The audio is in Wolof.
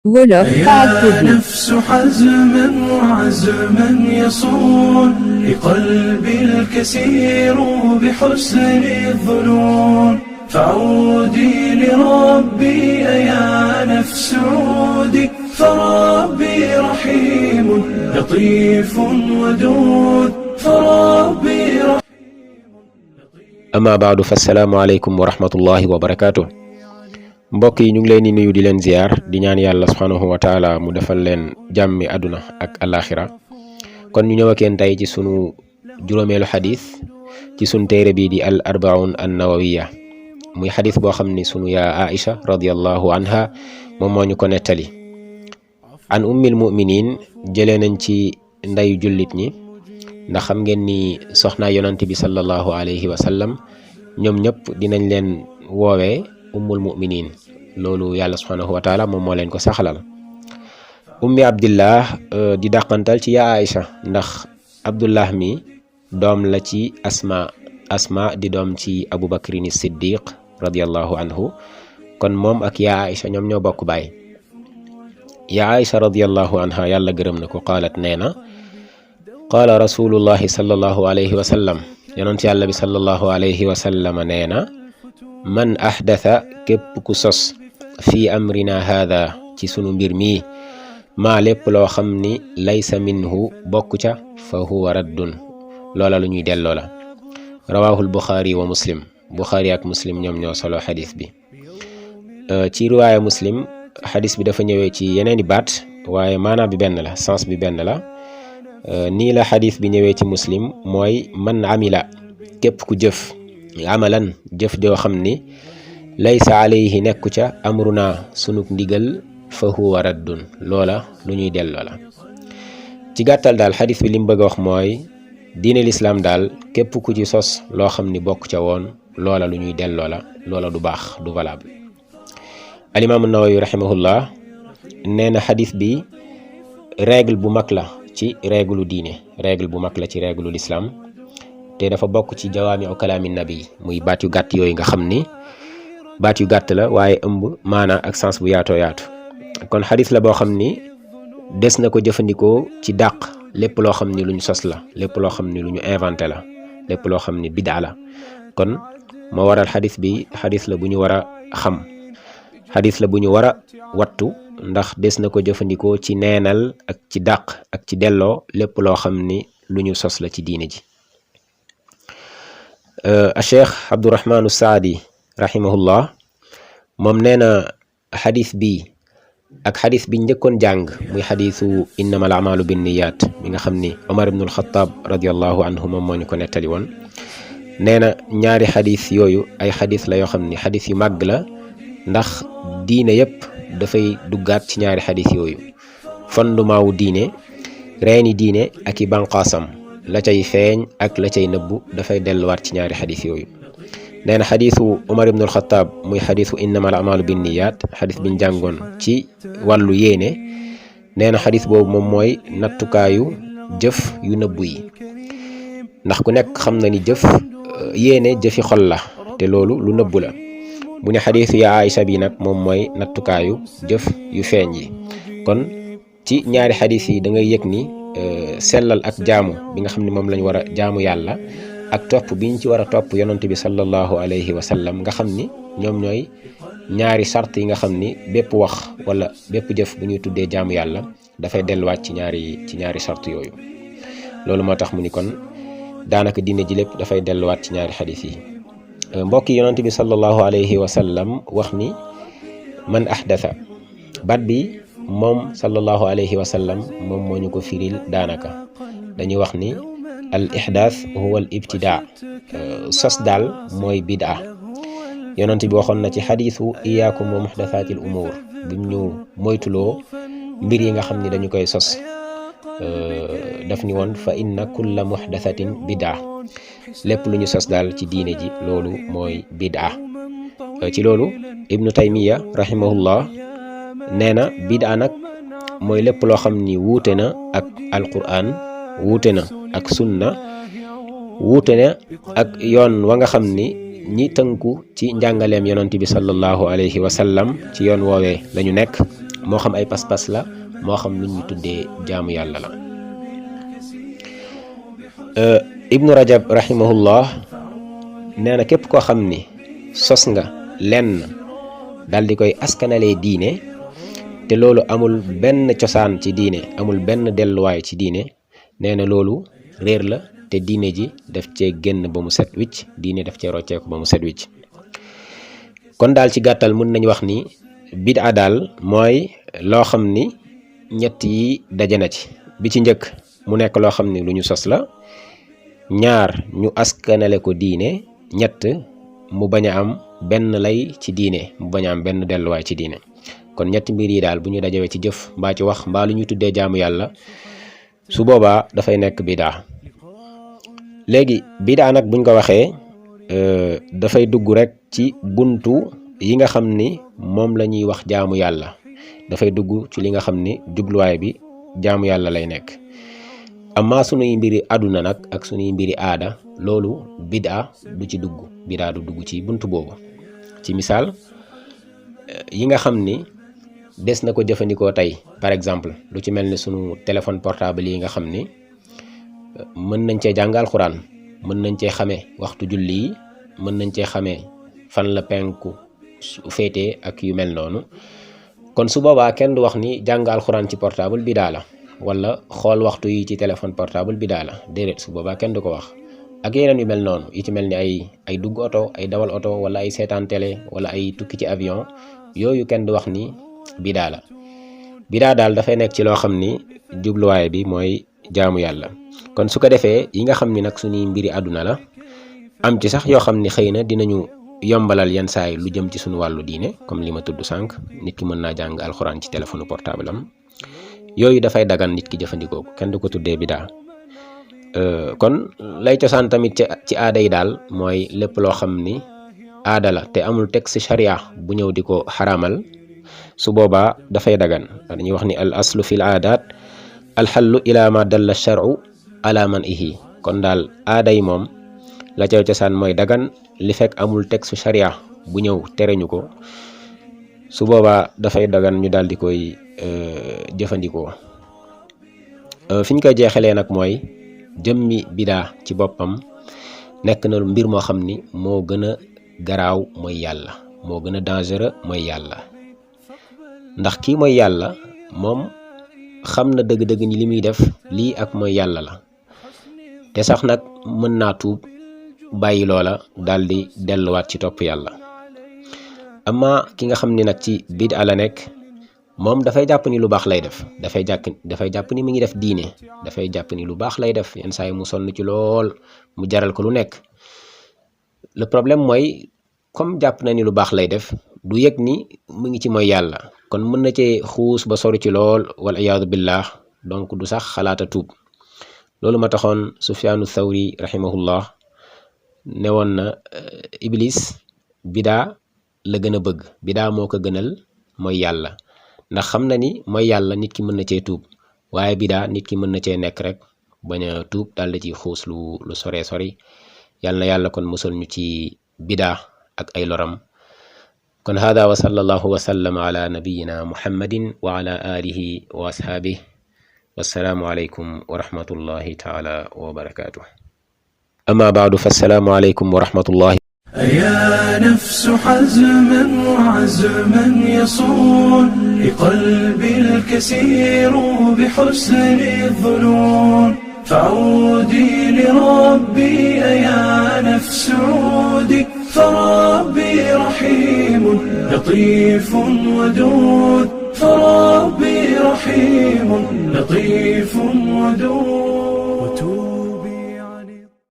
Wolof يا نفس حزما وعزما يصون لقلبي الكسير بحسن الظنون فعودي لربي يا نفس عودي فربي رحيم لطيف ودود فربي رحيم. amma baadu fa salaamu aleykum wa rahmatullahi wa barakaatu. mbokk yi ñu ngi leen di nuyu di leen ziar di ñaan yàlla subhanahu wa taala mu defal leen jàmmi àdduna ak alaxira. kon ñu ñëw ak yéen tey ci sunu juróomeelu xadis ci sunu téere bii di al arbaun an nawawiya muy xadis boo xam ni sunu yaa Aïcha radiyallahu anha moom moo ñu ko nettali. an ummil muminin jëlee nañ ci ndeyu jullit ñi ndax xam ngeen ni soxna yonante bi sallallahu alayhi wa sallam ñoom ñëpp dinañ leen woowee ummul muminin, loolu yàlla subhanahu wa taala moom moo leen ko saxalal. ummi abdillah di dàqantal ci yaa Aïcha ndax abdullah mi doom la ci asma di doom ci abu bakrin siddiq radiallahu anhu, kon moom ak yaa Aïcha ñoom ñoo bokk baay. yaa Aïcha radiallahu anha yàlla gërëm na ko qaalat nee na qaala rasulullahi sallallahu alayhi wa sallam yonent yàlla bi sallallahu alayhi wa sallam nee na man ahdatha képp ku sos fii amrina haada ci sunu mbir mii maa lépp loo xam ni laysa minhu bokk ca fa huwa raddun loola lu ñuy delloo la. rawaahul buxaari wa muslim, buxaari ak muslim ñoom ñoo solo xadis bi. ci riwaaya muslim xadis bi dafa ñëwee ci yeneeni baat waaye maanaam bi benn la, sens bi benn la. nii la xadis bi ñëwee ci muslim mooy man amila képp ku jëf amalan jëf joo xam ni laysa alayhi nekku ca amruna sunug ndigal fa huwa raddun loola lu ñuy delloo la. ci gàttal daal xadis bi li mu bëgg a wax mooy diine lislaam daal képp ku ci sos loo xam ni bokk ca woon loola lu ñuy delloo la, loola du baax, du valable. alimaamu nawawi rahimahullah nee na xadis bi règle bu mag la ci règle diine, règle bu mag la ci règle lislaam te dafa bokk ci jawaami'u kalaami nabi, muy baat yu gàtt yooyu nga xam ni baat yu gàtt la waaye ëmb maana ak sens bu yaatoo yaatu. kon xadis la boo xam ni des na ko jëfandikoo ci dàq lépp loo xam ni lu ñu sos la, lépp loo xam ni lu ñu inventé la, lépp loo xam ni bid'a la. kon moo waral xadis bi xadis la bu ñu war a xam, xadis la bu ñu war a wattu ndax des na ko jëfandikoo ci neenal ak ci dàq ak ci delloo lépp loo xam ni lu ñu sos la ci diine ji. a cheikh abdourahmanu saadi rahimahullah moom nee na xadis bi ak xadis bi njëkkoon jàng muy xadisu innama al amalu binniyat mi nga xam ni omar ibnul xataab radiallahu anhu moom moo ñu ko nettali woon. nee na ñaari xadis yooyu ay xadis la yoo xam ni xadis yu màgg la ndax diine yépp dafay duggaat ci ñaari xadis yooyu. fondement wu diine, reeni diine ak i banqaasam, la cay feeñ ak la cay nëbbu dafay delluwaat ci ñaari xadis yooyu. nee na xadisu Umar ibnul Xataab muy xadisu innamal a'maalu binniyaat, xadis biñ jàngoon ci wàllu yéene. nee na xadis boobu moom mooy nattukaayu jëf yu nëbbu yi ndax ku nekk xam na ni jëf yéene jëfi xol la te loolu lu nëbbu la. bu ne xadisu yaa Aïcha bi nag moom mooy nattukaayu jëf yu feeñ yi. kon ci ñaari xadis yi da ngay yëg ni sellal ak jaamu bi nga xam ne moom lañ war a jaamu yàlla ak topp biñ ci war a topp yonent bi sallallahu alayhi wa sallam nga xam ni ñoom ñooy ñaari sart yi nga xam ni bépp wax wala bépp jëf bu ñuy tuddee jaamu yàlla dafay delluwaat ci ñaari sart yooyu. loolu moo tax mu ni kon daanaka diine ji lépp dafay delluwaat ci ñaari xadis yi. mbokk yi yonent bi sallallahu alayhi wa sallam wax ni man ahdatha, baat bi moom sallallahu alayhi wa sallam moom moo ñu ko firil. daanaka dañuy wax ni al ihdath huwa al ibtidaa, sos daal mooy bid'a. yonent bi waxoon na ci xadiisu iyaakum wa muhdathatil umuur bim ñu moytuloo mbir yi nga xam ni dañu koy sos. daf ni woon fa inna kulla muhdathatin bid'a, lépp lu ñu sos daal ci diine ji loolu mooy bid'a. ci loolu ibnu taymiya rahimahullah nee na bid'a nag mooy lépp loo xam ni wuute na ak alquran, wuute na ak sunna, wuute na ak yoon wa nga xam ni ñi tënku ci njàngaleem yonent bi sallallahu alayhi wa sallam ci yoon woowee lañu nekk moo xam ay pas-pas la moo xam lu ñu tuddee jaamu yàlla la. Ibnu Rajab rahimahullah nee na képp koo xam ni sos nga lenn dal di koy askanalee diine te loolu amul benn cosaan ci diine, amul benn delluwaay ci diine, nee na loolu réer la te diine ji daf cee génn ba mu set wicc, diine daf cee rocceeku ba mu set wicc. kon daal ci gàttal mën nañ wax ni bid'a daal mooy loo xam ni ñett yi daje na ci. bi ci njëkk mu nekk loo xam ni lu ñu sos la, ñaar ñu askanale ko diine, ñett mu bañ a am benn lay ci diine, mu bañ a am benn delluwaay ci diine. kon ñetti mbir yi daal bu ñu dajewee ci jëf mbaa ci wax mbaa lu ñuy tuddee jaamu yàlla, su boobaa dafay nekk bid'a. léegi bid'a nag buñ ko waxee dafay dugg rek ci buntu yi nga xam ni moom la ñuy wax jaamu yàlla, dafay dugg ci li nga xam ni jubluwaay bi jaamu yàlla lay nekk. amma sunuy mbiri àdduna nag ak sunuy mbiri aada, loolu bid'a du ci dugg, bid'a du dugg ci buntu boobu. ci misaal yi nga xam ni des na ko jëfandikoo tey, par exemple lu ci mel ni sunu téléphone portable yi nga xam ni mën nañ cee jàng alxuraan, mën nañ cee xamee waxtu julli yi, mën nañ cee xamee fan la penku féetee ak yu mel noonu. kon su boobaa kenn du wax ni jàng alxuraan ci portable bid'a la, wala xool waxtu yi ci téléphone portable bid'a la, déedéet, su boobaa kenn du ko wax. ak yeneen yu mel noonu yi ci mel ni ay dugg oto, ay dawal oto, wala ay seetaan télé, wala ay tukki ci avion, yooyu kenn du wax ni bid'a la. bid'a daal dafay nekk ci loo xam ni jubluwaay bi mooy jaamu yàlla. kon su ko defee yi nga xam ni nag suñuy mbiri àdduna la, am ci sax yoo xam ni xëy na dinañu yombalal yenn saay lu jëm ci suñu wàllu diine, comme li ma tudd sànq, nit ki mën naa jàng alxuraan ci téléphone portable am, yooyu dafay dagan nit ki jëfandikoo ko, kenn du ko tuddee bid'a. kon lay cosaan tamit ci aada yi daal mooy lépp loo xam ni aada la te amul texte sharia bu ñëw di ko xaraamal, su boobaa dafay dagan. dañuy wax ni al aslu fil aadaat alxallu ila ma dalla shar'u ala man ihi. kon daal aada yi moom la ca cosaan mooy dagan li fekk amul texte sharia bu ñëw tereñu ko, su boobaa dafay dagan ñu daal di koy jëfandikoo. fi ñu koy jeexalee nag mooy jëmmi bid'a ci boppam nekk na mbir moo xam ni moo gën a garaaw mooy yàlla, moo gën a dangereux mooy yàlla. ndax kii mooy yàlla moom xam na dëgg-dëgg ni li muy def lii ak mooy yàlla la, te sax nag mën naa tuub bàyyi loola daal di delluwaat ci topp yàlla. amma ki nga xam ni nag ci bid'a la nekk, moom dafay jàpp ni lu baax lay def, dafay jàpp ni mi ngi def diine, dafay jàpp ni lu baax lay def, yenn saa yi mu sonn ci lool, mu jaral ko lu nekk. le problème mooy comme jàpp na ni lu baax lay def, du yëg ni mu ngi ci mooy yàlla, kon mën na cee xuus ba sori ci lool, wal iyaadu billah, donc du sax xalaata tuub. loolu ma taxoon Sufyaanu Thawri rahimahullah ne woon na Iblis bid'a la gën a bëgg, bid'a moo ko gënal mooy yàlla, ndax xam na ni mooy yàlla nit ki mën na cee tuub, waaye bid'a nit ki mën na cee nekk rek bañ a tuub, daal di ci xuus lu soree sori. yàlla na yàlla kon musal ñu ci bid'a ak ay loram. kon hada wa sallallahu wa sallama ala nabiyina muhammadin wa ala alihi wa ashaabihi. wassalaamu alaykum wa rahmatullahi taala wa barakatuh. amma baadu fassalaamu alaykum wa rahmatullahi. أيا نفس حزما وعزما يصون لقلبي الكسير بحسن الظنون، فعودي لربي أيا نفس عودي، فربي رحيم لطيف ودود، فربي رحيم لطيف ودود.